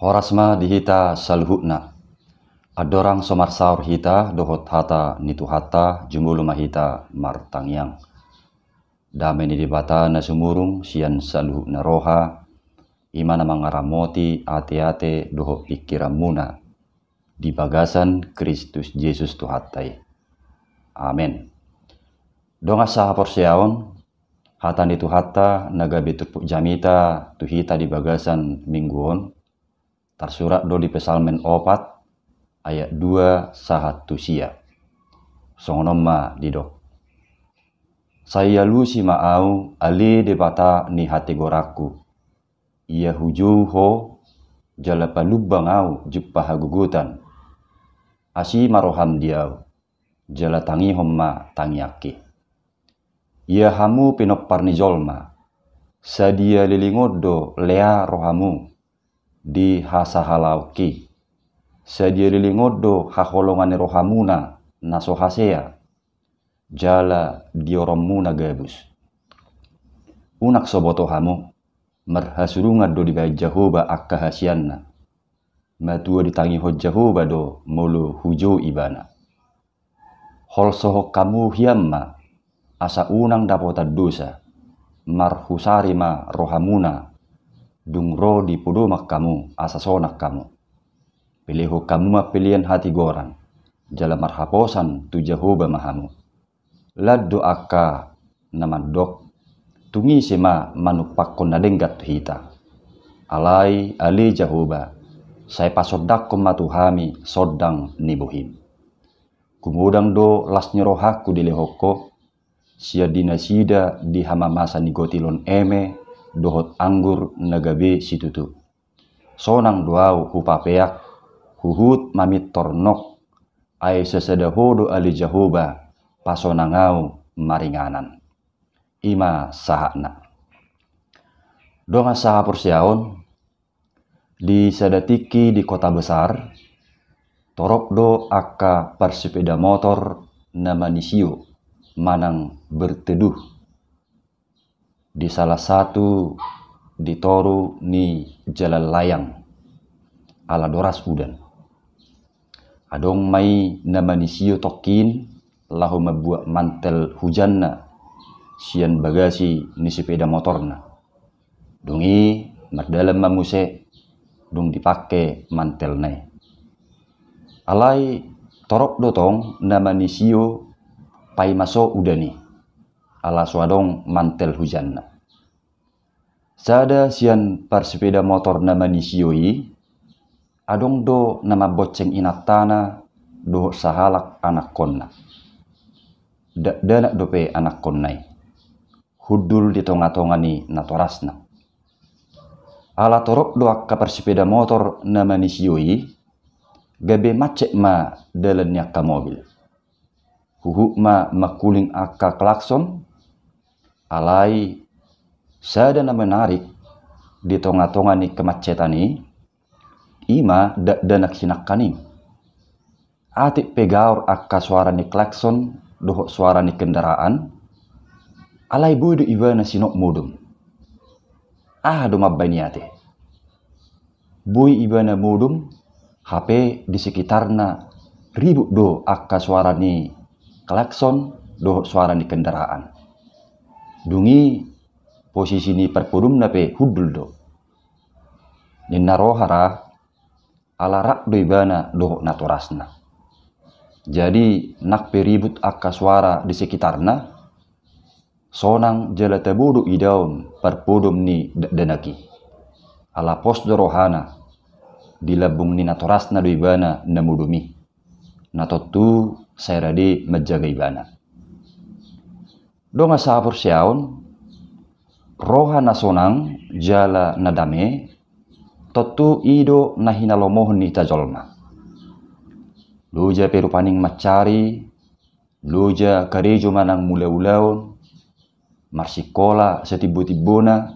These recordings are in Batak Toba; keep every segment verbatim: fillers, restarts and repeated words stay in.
Horas ma di hita saluhutna. Andorang so marsaor hita dohot hata ni Tuhanta, jumolo ma hita martangiang. Dame ni Debata na sumurung sian saluhutna roha, i ma na mangaramoti ateate dohot pingkiranmuna di bagasan Kristus Jesus Tuhanta i. Amen. Dongan sahaporseaon, hata ni Tuhanta na gabe turpuk jamita tu hita di bagasan minggu on, tarsurat do di Psalmen opat ayat dua sahat tu sia. Songon on ma didok: Sai alusi ma ahu, ale Debata ni hatigoranku. Ia hujou Ho, jala palumbang ahu jumpa hagogotan. Asi ma roham di ahu, jala tangihon ma tangiangki. Ia hamu pinompar ni jolma, sadia leleng on do lea rohamu di hasahalaonki. Sadia leleng on do haholongan ni rohamuna na so hasea, jala dioronmuna gabus. Unang so boto hamu, marhasurungan do dibahen Jahowa angka hasianna. Matua ditangihon Jahowa do molo hujou Ibana. Holsohon hamu hian ma, asa unang dapotan dosa, marhusari ma rohamuna, dung ro di podoman hamu asa sonang hamu. Pelehon hamu ma pelean hatigoran, jala marhaposan tu Jahowa ma hamu. Lan do angka na mandok: Tung ise ma manumpakkon na denggan tu hita? Alai, ale Jahowa, sai pasondangkon ma tu hami sondang ni bohim. Gumodang do las ni rohangku dilehon Ho, sian di nasida di hamamasa ni gotilon eme dohot anggur na gabe situtu. Sonang do ahu hupapeak, huhut mamintor nok, ai sasada Ho do, ale Jahowa, pasonang ahu maringanan. I ma sahatna. Dongan sahaporseaon, di sada tingki di kota besar, torop do angka parsepeda motor na manisio manang berteduh di salah satu di toru ni jalan layang, ala doras udan. Adong ma i na manisio tongkin laho mambuat mantel hujanna sian bagasi ni sepeda motorna. Dung i mardalan ma muse, dung dipake mantelna i. Alai torop do tong na manisio paima so udan i, ala so adong mantel hujanna. Sada sian parsepeda motor na manisio i, adong do na mambonceng inantana dohot sahalak anakkonna. Dakdanak dope anakkonna i, hundul di tongatonga ni natorasna. Ala torop do angka parsepeda motor na manisio i, gabe macet ma dalan ni angka mobil. Huhut ma mangkuling angka klakson. Alai sada na menarik di tongatonga ni kemacetan i, i ma dakdanak sinangkan i. Atik pe gaor angka suara ni klakson dohot suara ni kendaraan, alai boi do ibana sinop modom. Aha do mambahen i ate? Boi ibana modom, hape di sekitarna ribut do angka suara ni klakson dohot suara ni kendaraan. Dung i posisi ni parpodomna pe hundul do. Ninna roha ra, ala rap do ibana dohot natorasna. Jadi nang pe ribut angka suara di sekitarna, sonang jala tabo do idaon parpodom ni dakdanak i. Ala pos do rohana, di lambung ni natorasna do ibana na modom i. Na tontu sai rade manjaga ibana. Dongan sahaporseaon, roha na sonang jala na dame, tontu i do na hinalomohon ni hita jolma. Loja pe rupani mansari, loja karejo manang mulaulaon, marsikola satimbotibona,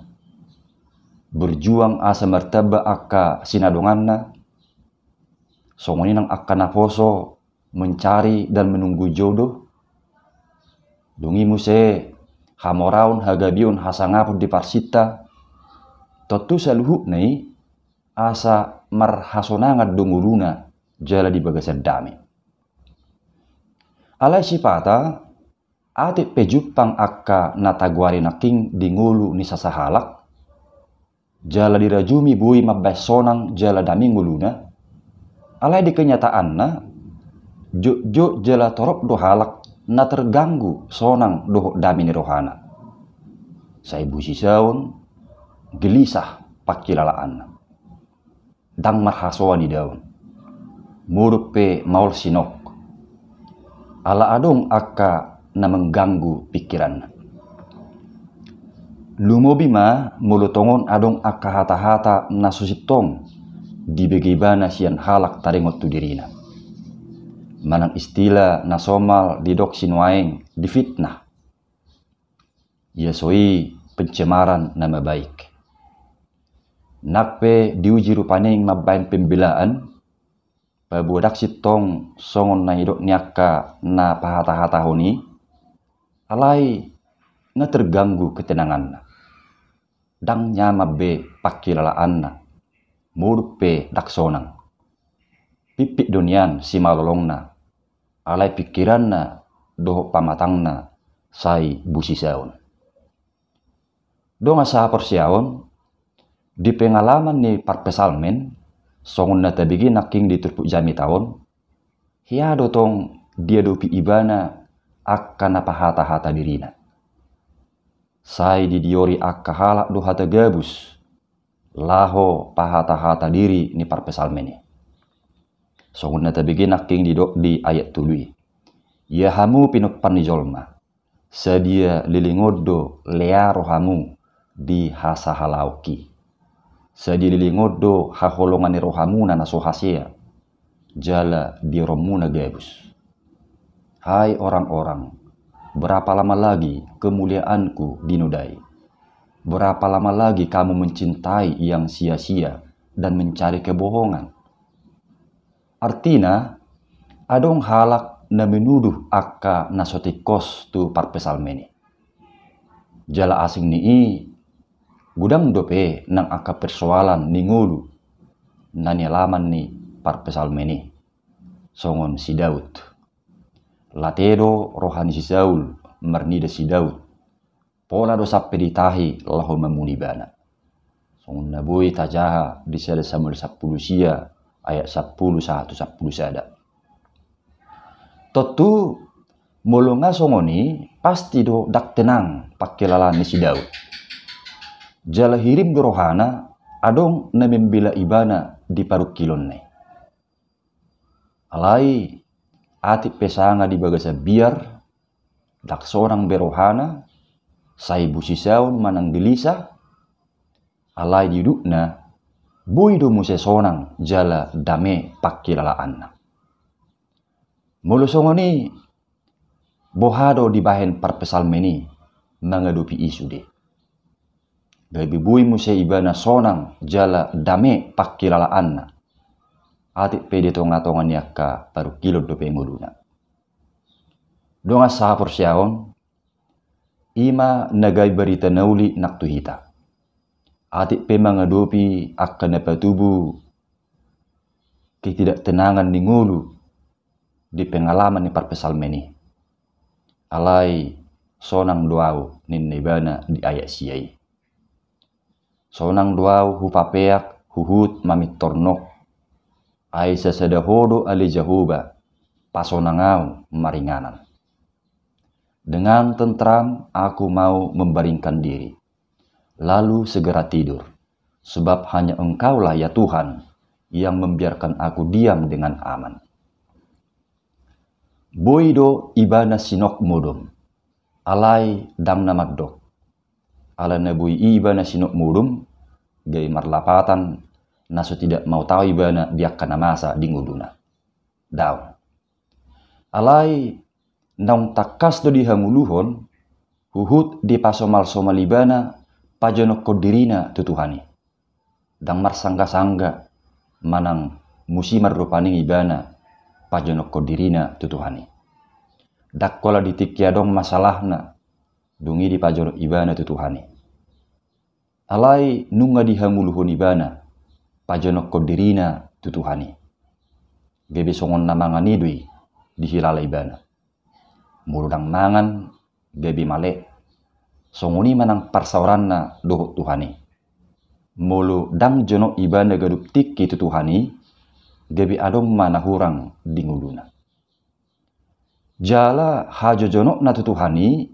berjuang asa martamba angka sinadonganna, songon i nang angka naposo mencari dan menunggu jodoh. Dung i muse hamoraon, hagabeon, hasangapon di parsinta, tontu saluhutna i asa marhasonangan do ngoluna jala di bagasan dame. Alai sipata, atik pe jumpang angka na tagoari nangkin di ngolu ni sasahalak, jala dirajumi boi mambahen sonang jala dame ngoluna, alai di kenyataanna, jotjot jala torop do halak na terganggu sonang dohot dame ni rohana. Sai busisaon, gelisah pangkilalaanna. Ndang marhasoan idaon. Modom pe maol sinok. Ala adong angka na mengganggu pikiranna. Lumobi ma molo tongon adong angka hata-hata na so sintong dibege ibana sian halak taringot tu dirina. Manang istilah na somal didok sinuaeng difitnah. Ia so i pencemaran nama baik. Nang pe diuji rupani mambahen pembelaan, paboa ndang sintong songon na nidok ni angka na pahata-hatahon i, alai nga terganggu ketenanganna. Ndang nyaman be pangkilalaanna, modom pe ndang sonang. Pimpit do nian simalolongna, alai pikiranna dohot pamatangna sai busisaon. Dongan sahaporseaon, di pengalaman ni parpsalmen, songon na tabege nangkin di turpuk jamita on, hea do tong diadopi ibana angka na pahata-hata dirina. Sai didiori angka halak do hata gabus, laho pahata-hata diri ni parpsalmen i. Songon na tabege nangkin didok di ayat tolu i. Ia hamu pinomparni jolma, sadia leleng on do lea rohamu di hasahalaonki. Sadia leleng on do haholongan ni rohamuna na so hasea, jala dioronmuna gabus. Hai orang-orang, berapa lama lagi kemuliaanku dinodai? Berapa lama lagi kamu mencintai yang sia-sia dan mencari kebohongan? Artina, adong halak na menuduh angka na so tingkos tu parpsalmen i. Jala asing ni i, godang dope nang angka persoalan ni ngolu na nialaman ni parpsalmen i. Songon si Daud. Late do roha ni si Saul, marnida si Daud. Pola do sampe ditahi laho mamunu ibana. Songon na boi tajaha di sada Samuel sampulu sia ayat sampulu sahat tu sampulu sada. Tontu molo nga songon i, pasti do ndang tenang pangkilalaan ni si Daud. Jala hirim do rohana adong na membela ibana di parungkilonna i. Alai atik pe sanga di bagasan biar, ndang sonang be rohana, sai busisaon manang gelisah, alai di udutna boi do muse sonang jala dame pangkilalaanna. Molo songon i, boha do dibahen parpsalmen i mangadopi i sude? Gabe boi muse ibana sonang jala dame pangkilalaanna. Atik pe di tonga-tonga ni angka parungkilon dope ngoluna. Dongan sahaporseaon, i ma na gabe barita na uli nang tu hita. Atik pe mangadopi angka na patubu ketidaktenangan ni ngolu di pengalaman ni parpsalmen i. Alai sonang do ahu ninna ibana di ayat sia i. Sonang do ahu hupapeak huhut mamintor nok. Ai sasada Ho do ale Jahowa, pasonang ahu maringanan. Dengan tentram aku mau membaringkan diri, lalu segera tidur, sebab hanya Engkaulah ya Tuhan yang membiarkan aku diam dengan aman. Boi do ibana sinok modom, alai ndang na mandok. Ala na boi i ibana sinok modom, gabe marlapatan na so tidak mau tahu ibana di angka na masa di ngoluna. Daong. Alai naung tangkas do dihangoluhon, huhut dipasomal-somal ibana pajonokhon dirina tu Tuhan i. Ndang marsangga-sangga manang musiman rupani ibana pajonokhon dirina tu Tuhan i. Ndang pola di tingki adong masalahna, dung i dipajonok ibana tu Tuhan i. Alai nunga dihangoluhon ibana, pajonokhon dirina tu Tuhan i. Gabe songon na mangan i do i dihilala ibana. Molo ndang mangan, gabe male. Songon i ma nang parsaoranna dohot Tuhan i. Molo ndang jonok ibana ganup tingki tu Tuhan i, gabe adong ma na hurang di ngoluna. Jala hajojonokna tu Tuhan i,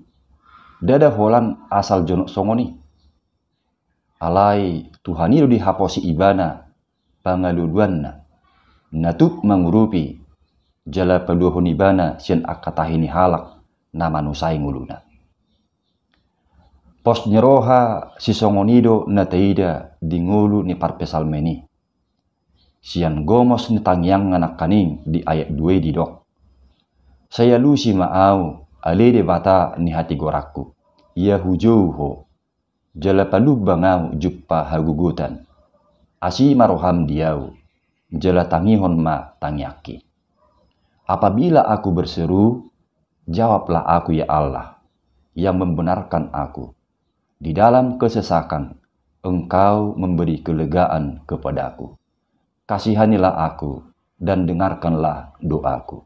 ndada holan asal jonok songon i. Alai Tuhan i do dihaposi ibana pangalualuanna, na tuk mangurupi jala paluahon ibana sian angka tahi ni halak na manusai ngoluna. Pos ni roha sisongon i do na taida di ngolu ni parpsalmen i. Sian gomos ni tangiang nangkaning di ayat dua i didok: Sai alusi ma ahu, ale Debata ni hatigoranku, ia hujou ho, jala palumbang ahu jumpa hagogotan. Asi ma roham di ahu, jala tangihon ma tangiangki. Apabila aku berseru, jawablah aku, ya Allah, yang membenarkan aku. Di dalam kesesakan, Engkau memberi kelegaan kepadaku. Kasihanilah aku dan dengarkanlah doaku.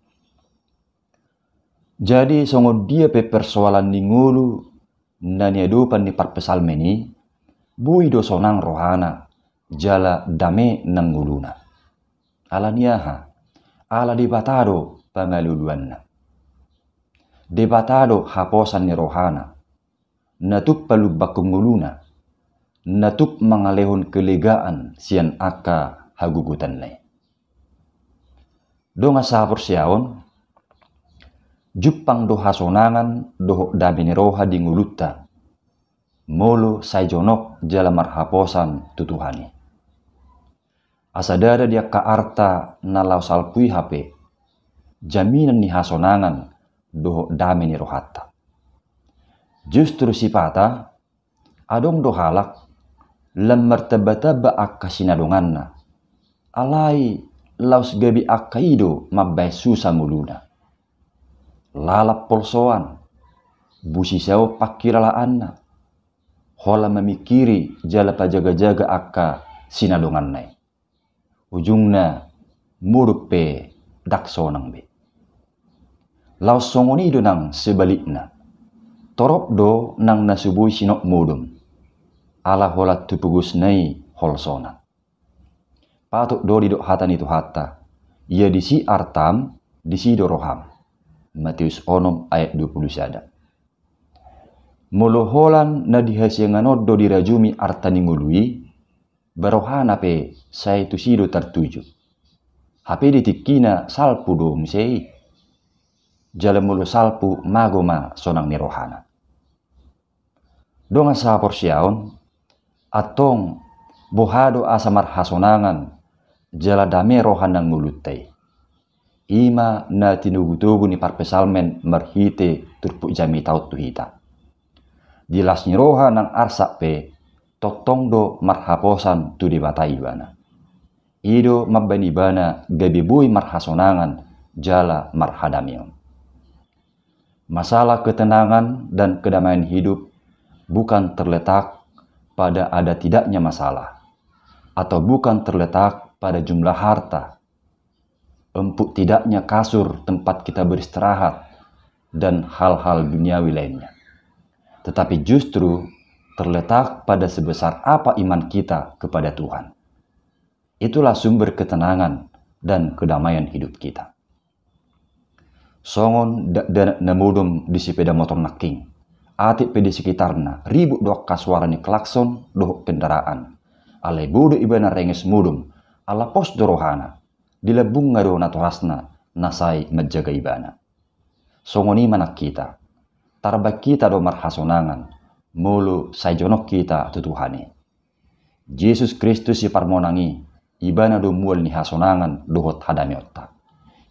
Jadi songon dia pe persoalan ni ngolu na niadopan ni parpsalmen i, boi do sonang rohana jala dame nang ngoluna. Ala ni aha? Ala Debata do pangalualuanna. Debata do haposan ni rohana, na tuk palumbangkon ngoluna, na tuk mangalehon kelegaan sian angka hagogotanna i. Dongan sahaporseaon, jumpang do hasonangan dohot dame ni roha di ngolunta, molo sai jonok jala marhaposan tu Tuhan i. Asa ndada di angka arta na laho salpu i hape jaminan ni hasonangan dohot dame ni rohanta. Justru sipata, adong do halak lam martambatamba angka sinadonganna, alai laos gabe angka i do mambahen susa ngoluna. Lalap polsoan, busisaon pangkilalaanna, holan mamingkiri jala pajagajaga angka sinadonganna i. Ujungna, modom pe ndang sonang be. Laos songon i do nang sebalikna. Torop do nang na so boi sinop modom, ala holan tu pogosna i holsonan. Patut do didok hata ni Tuhanta: Ia disi artam, disi do roham. Mateus onom ayat dua pulu sada. Molo holan na di hasiangan on do dirajumi arta ni ngolu i, ba rohana pe sai tusi do tartuju. Hape di tingkina salpu do muse i. Jala molo salpu, mago ma sonang ni rohana. Dongan sahaporseaon, antong boha do asa marhasonangan jala dame roha nang ngolunta i? I ma na tinogutogu ni parpsalmen marhite turpuk jamita on tu hita. Di las ni roha nang arsak pe, tongtong do marhaposan tu Debata ibana. I do mambahen ibana gabe boi marhasonangan jala marhadameon. Masalah ketenangan dan kedamaian hidup bukan terletak pada ada tidaknya masalah, atau bukan terletak pada jumlah harta, empuk tidaknya kasur tempat kita beristirahat, dan hal-hal duniawi lainnya. Tetapi justru terletak pada sebesar apa iman kita kepada Tuhan. Itulah sumber ketenangan dan kedamaian hidup kita. Songon dakdanak na modom di sepeda motor nangkin, atik pe di sekitarna ribut do angka suara ni klakson dohot kendaraan. Alai bodo ibana renges modom, ala pos do rohana, di lambungna do natorasna na sai manjaga ibana. Songon i ma nang hita, tarbaen hita do marhasonangan, molo sai jonok hita tu Tuhan i. Jesus Kristus si parmonang i, ibana do mual ni hasonangan dohot hadameonta.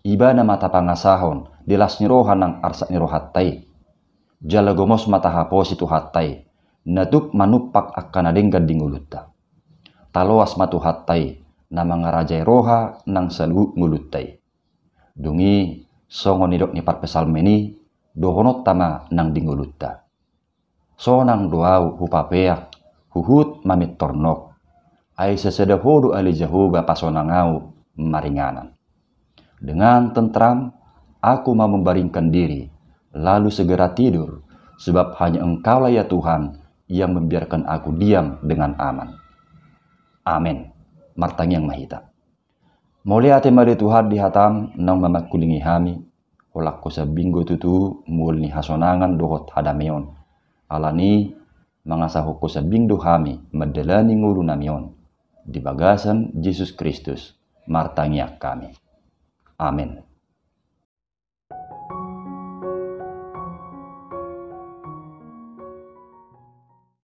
Ibana ma tapangasahon di las ni roha nang arsak ni rohanta i. Jala gomos ma tahaposi Tuhanta i, na tuk manumpak angka na denggan di ngolunta. Taloas ma Tuhanta i, na mangarajai roha nang saluhut ngolunta i. Dung i, songon nidok ni parpsalmen i, dohononta ma nang di ngolunta: Sonang do ahu hupapeak, huhut mamintor nok. Ai sasada Ho do ale Jahowa pasonang ahu maringanan. Dengan tentram aku mau membaringkan diri, lalu segera tidur, sebab hanya Engkaulah ya Tuhan yang membiarkan aku diam dengan aman. Amen. Martangiang ma hita. Mauliate ma di Tuhan di hataM naung mamangkulingi hami, holan Ho sambing do tutu mual ni hasonangan dohot hadameon. Alani mangasahon Ho sambing do hami mandalani ngolu nami on. Di bagasan Jesus Kristus martangiang hami. Amen.